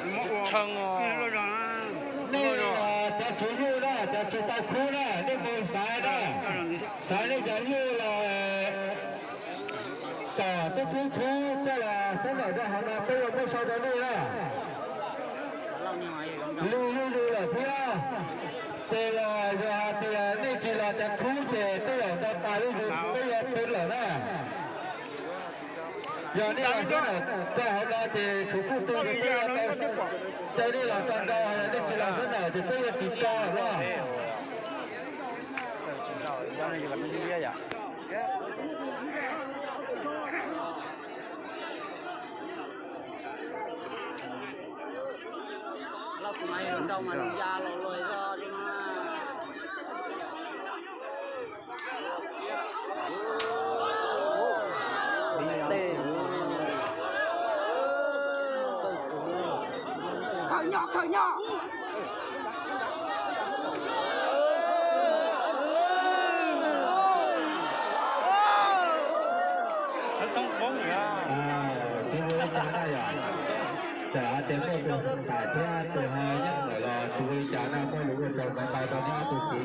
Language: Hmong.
Tshee os. Nej cov tswv nyuj na, cov tswv tau khub na, nej mus xaiv na, xaiv nej cov nyuj los kom tub khub khub coj los xab nawm rau hauv no peb yuav muab sau rau nej na. Lwj zuj zus lawm thiab, ces los yog hais tias nej tsis los cov khub ces tej zaum nto tas zuj zus peb yuav pw lawm na. Yog nej los xab nawm rau hauv no ces tshuav kuj tu ces peb yuav tau caw nej los tso nrau, yog nej tsis los xab nawm ces peb yuav tsis tso lawm na. Khaws nyo, khaws nyo. Tsis ua li cas na yom, txawm hais tias muaj tus xeem txheem thiab tus ho nyob ntawm los tsis ua li cas na, muaj lus ua tsaug ntau ntau rau neb ob tug kwv